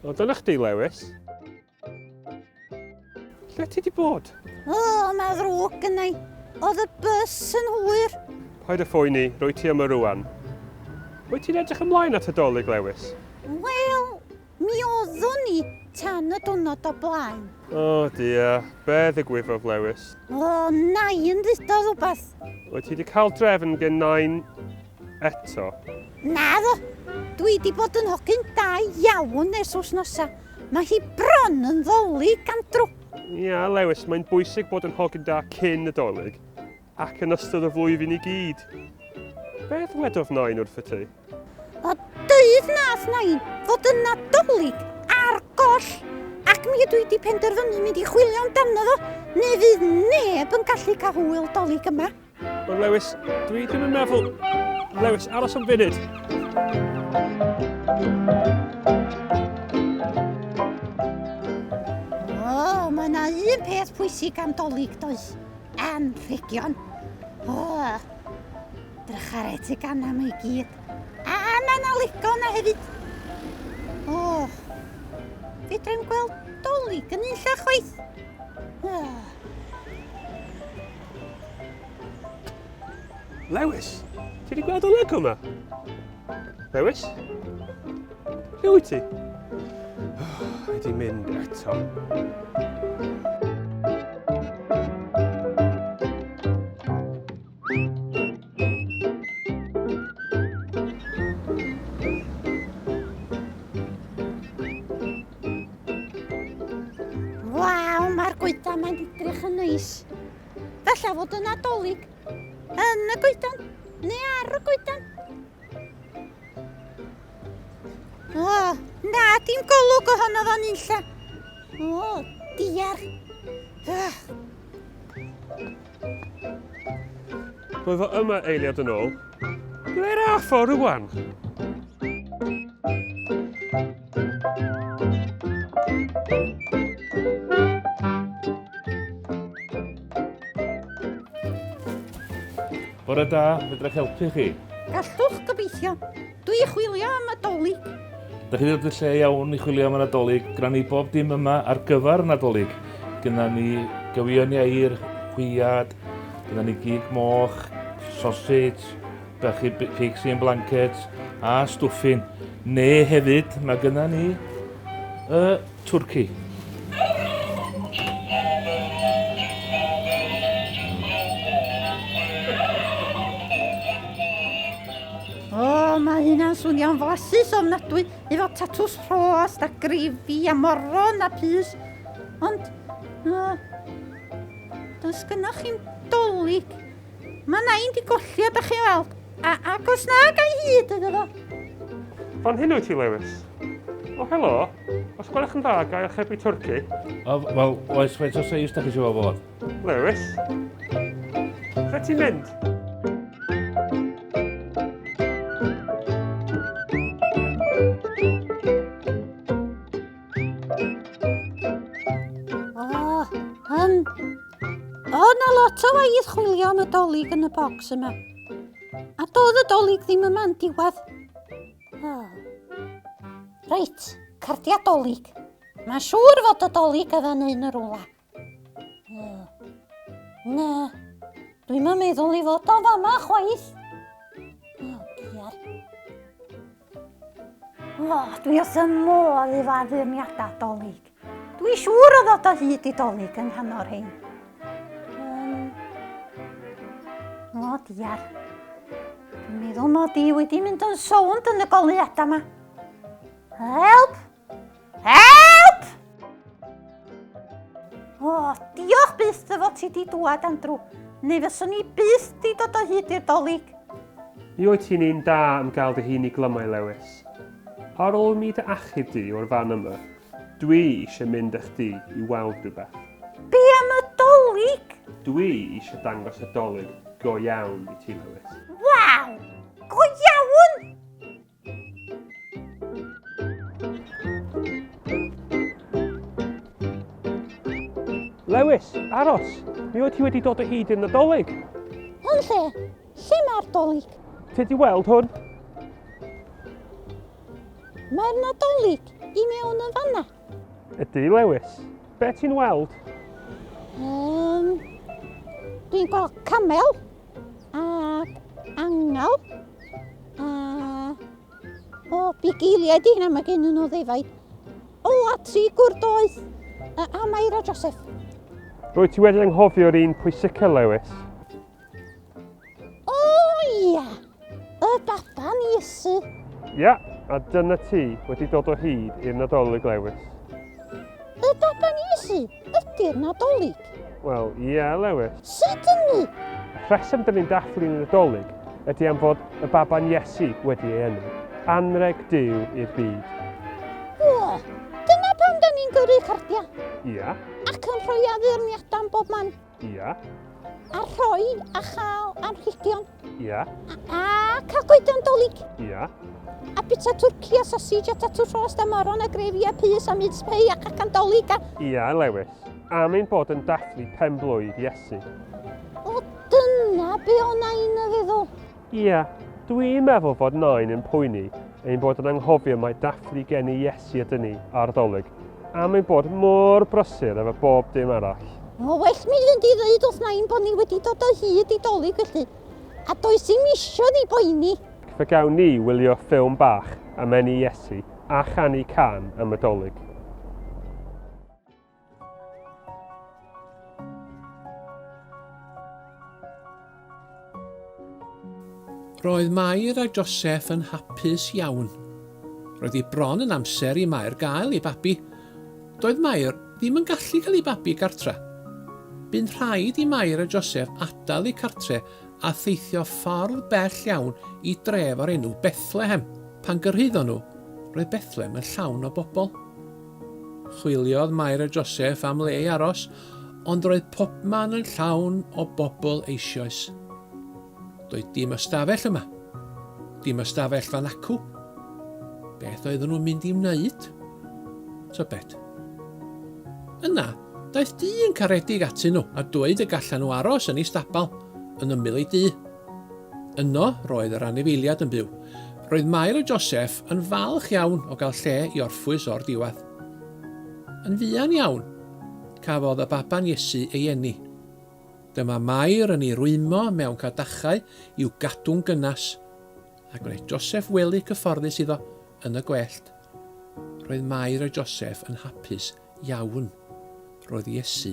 O, dyna chdi, Lewis. Lle ti di bod? O, mae ddrwg gynna i. Oedd y bus yn hwyr. Paid â phoeni, rwy ti yma rwan. Wyt ti'n edrych ymlaen at y Dolig, Lewis? Wel, mi oeddwn i tan y diwrnod o blaen. O, dia, be ddigwyddodd, Lewis? O, nain ddudodd rhywbeth. Wyt ti wedi cael drefn gen nain eto? Naddo, dwi wedi bod yn hogyn da iawn ers wythnosa. Mae hi bron yn ddolig, Andrew. Ia, Lewis, mae'n bwysig bod yn hogyn da cyn y Dolig ac yn ystod y flwyddyn i gyd. Beth wedodd Nain wrthyt ti? O, deud nath Nain fod y Nadolig ar goll ac mi ydw i wedi penderfynu mynd i chwilio amdano fo, neu fydd neb yn gallu cael hwyl Dolig yma. Ond Lewis, dwi ddim yn meddwl... Lewis, aros am funud. O, mae yna un peth pwysig am Dolig, does? Anrhegion. O, drych ar y teganau yma i gyd. A mae yna Lego yna hefyd. O, fedrai'm gweld Dolig yn unlla chwaith. O. Lewis, ti wedi gweld y Lego yma? Lewis? Lle wyt ti? Wedi mynd eto. Waw, mae'r goedan mae'n edrych yn neis. Falla fod y Nadolig yn y goedan, neu ar y goedan. O, na, dim golwg ohono fo'n unlla. O, diar. Ah. Roedd o yma eiliad yn ôl. Ble'r aff o rwan? Bore da, fedra'ch helpu chi? Gallwch gobeithio. Dwi chwilio am y Dolig. Da chi ddod y lle iawn i chwilio am y Nadolig. Gwna ni bob dim yma ar gyfer y Nadolig. Gyda ni gywion ieir, hwiad, gyda ni gig moch, sausage, Bachu pigs in blankets a stwffin. Neu hefyd, mae gynna ni y twrci. O, mae hynna'n swnio'n flasus ofnadwy, efo tatws rhost a grifi a moron a pys. Ond, o, does gynnoch chi'm dolig. Mae nain di golli o, da chi'n weld. A, ac os na, gai hyd iddo fo. Fan hyn wyt ti, Lewis? O, helo. Os gwelwch yn dda, gai archebu twrci? O, wel, oes, faint o seis da chi eisiau fo fod? Lewis? Lle ti'n mynd? O, um, o, na lot o waith chwilio am y dolyg yn y bocs yma. A doedd y dolyg ddim yma yn diwedd. Oh. Reit, cardia dolyg. Mae'n siŵr fod y dolyg y fan hyn yn rhywle. Oh. Na, dwi'n meddwl i fod o fama chwaith. Oh, diar. O, dwi wrth y modd efo addurniadau Dolig. Dwi siŵr o ddod o hyd i Dolig yng nghanol rhein. Um, o, diar. Dwi'n meddwl mod i wedi mynd yn sownd yn y goleuadau yma. Help! Help! O, diolch byth dy fod ti di dŵad, Andrew. Neu fyswn i byth di dod o hyd i'r dolyg. Mi wyt ti'n un da am gael dy hun i glymau, Lewis. Ar ôl mi dy achub di o'r fan yma, dwi eisiau mynd â chdi i weld rhywbeth. Dwi eisiau dangos y Dolig go iawn i ti, Lewis. Waw! Go iawn! Lewis, aros! Mi oedd ti wedi dod o hyd i'r Nadolig. Yn lle? Lle mae'r Dolig? Ti wedi weld hwn? Mae'r Nadolig i mewn yn fanna. Ydy, Lewis. Be ti'n weld? Dwi'n gweld camel ac angel a... O, bugeiliaid i hynna, mae gen nhw ddefaid. O, a tri gwr doeth a Mair a Joseph. Rwyt ti wedi anghofio'r un pwysica, Lewis. O, ia! Y baban Iesu. Ia, a dyna ti wedi dod o hyd i'r Nadolig, Lewis. Y baban Iesu ydy'r Nadolig? Wel, ia, Lewis. Sut ynny? Y rheswm dyn ni'n dathlu'r Nadolig ydy am fod y baban Iesu wedi ei eni. Anrheg Duw i'r byd. O, dyna pam da ni'n gyrru cardiau. Ia. Ac yn rhoi addurniadau yn bob man. Ia. A rhoi a chael anrhegion. Ia. A cael goedan Dolig. Ia. A bita twrci a sausage a tatws rost a moron a grefi a pys a mince pie a cacan Dolig a... Ia, Lewis. Am ein bod yn dathlu pen-blwydd Iesu. O, dyna be o Nain yn feddwl. Ia, dwi'n meddwl fod Nain yn poeni ein bod yn anghofio mai dathlu geni Iesu ydyn ni ar Ddolig, am ein bod mor brysur efo bob dim arall. O, well mi fynd i ddeud wrth Nain bod ni wedi dod o hyd i Dolig felly, a does dim isio ni boeni. Fe gawn ni wylio ffilm bach am eni Iesu a chanu cân am y Dolig. Roedd Mair a Joseph yn hapus iawn. Roedd hi bron yn amser i Mair gael ei babi. Doedd Mair ddim yn gallu cael ei babi gartre. Bu'n rhaid i Mair a Joseph adael eu cartre a theithio ffordd bell iawn i dref o'r enw Bethlehem. Pan gyrhaeddon nhw, roedd Bethlehem yn llawn o bobl. Chwiliodd Mair a Joseph am le i aros, ond roedd pobman yn llawn o bobl eisoes. Doedd dim ystafell yma. Dim ystafell fan acw. Beth oedden nhw'n mynd i wneud? Tybed. Yna, daeth dyn caredig atyn nhw a dweud y gallan nhw aros yn ei stabal, yn ymyl ei dŷ. Yno, roedd yr anifeiliad yn byw. Roedd Mair a Joseph yn falch iawn o gael lle i orffwys o'r diwedd. Yn fuan iawn, cafodd y baban Iesu ei eni. Dyma Mair yn ei rwymo mewn cadachau i'w gadw'n gynnas, a gwnaeth Joseph wely cyfforddus iddo yn y gwellt. Roedd Mair a Joseph yn hapus iawn. Roedd Iesu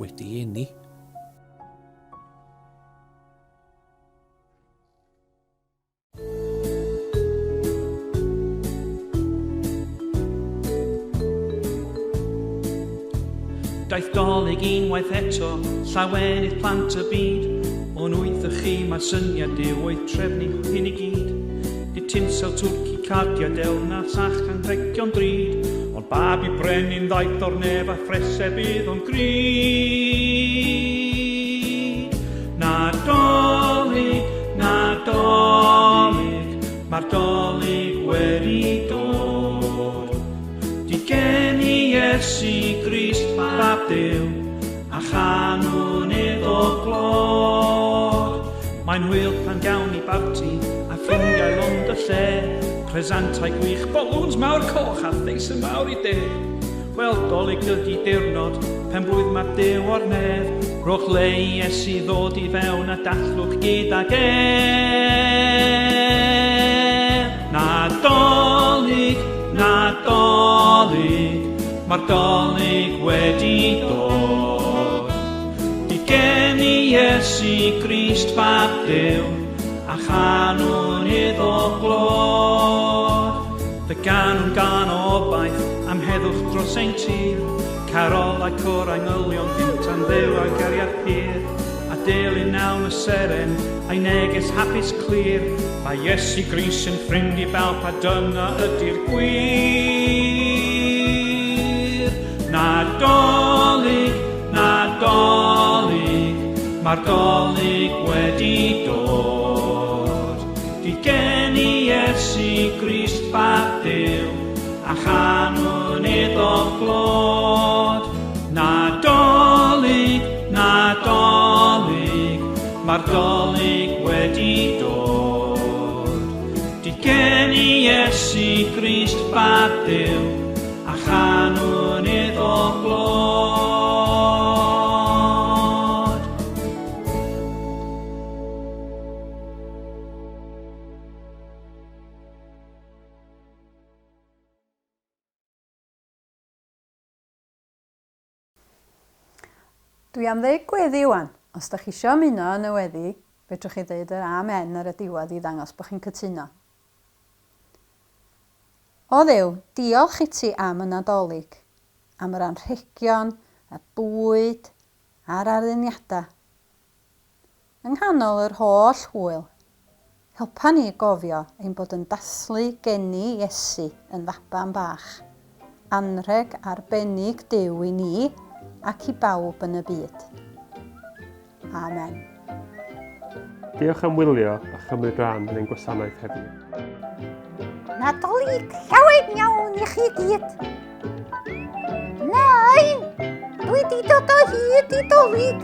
wedi eni. Daeth Dolig unwaith eto, llawenydd plant y byd. O'n wyth chi mae syniad Duw oedd trefnu hyn i gyd. Nid tinsel twrci cardiau del na sach anrhegion drud, ond babi brenin ddaeth o'r nef a phreseb iddo'n grud. Nadolig, Nadolig, mae'r Dolig wedi dod. Di geni Iesu Grist mab Duw, a chanwn iddo glod. Mae'n hwyl pan gawn ni barti, a ffrindiau lond y lle, presantau gwych, balŵns mawr coch a theisen mawr i de. Wel, Dolig ydi diwrnod, pen-blwydd mab Duw o'r nef, rhowch le i Iesu ddod i fewn a dathlwch gydag ef. Nadolig, Nadolig, mae'r Dolig wedi dod. Di geni Iesu Grist fab Duw, a chanwn iddo glod. Fe ganwn gan obaith am heddwch dros ein tir, carol a côr angylion gynta'n Dduw a gariad pur, a dilyn nawn y seren, a'i neges hapus clir, mae Iesu Grist yn ffrind i bawb a dyna ydy'r gwir. Nadolig, Nadolig, Mae'r Dolig wedi dod. Dydd geni Iesu Grist Fab Duw, a chanwn iddo glod. Nadolig, Nadolig, mae'r Dolig wedi dod. Dydd geni Iesu Grist Fab Duw, a chanwn iddo glod. Dwi am ddeud gweddi wan. Os da chi isio ymuno yn y weddi, fedrwch chi ddeud yr amen ar y diwedd i ddangos bod chi'n cytuno. O Dduw, diolch i ti am y Nadolig, am yr anrhegion, y bwyd, a'r addurniadau. Yng nghanol yr holl hwyl, helpa ni i gofio ein bod yn dathlu geni Iesu yn faban bach, anrheg arbennig Duw i ni ac i bawb yn y byd. Amen. Diolch am wylio a chymryd rhan yn ein gwasanaeth heddiw. Nadolig llawen iawn i chi gyd. Nain, dwi di dod o hyd i dolig.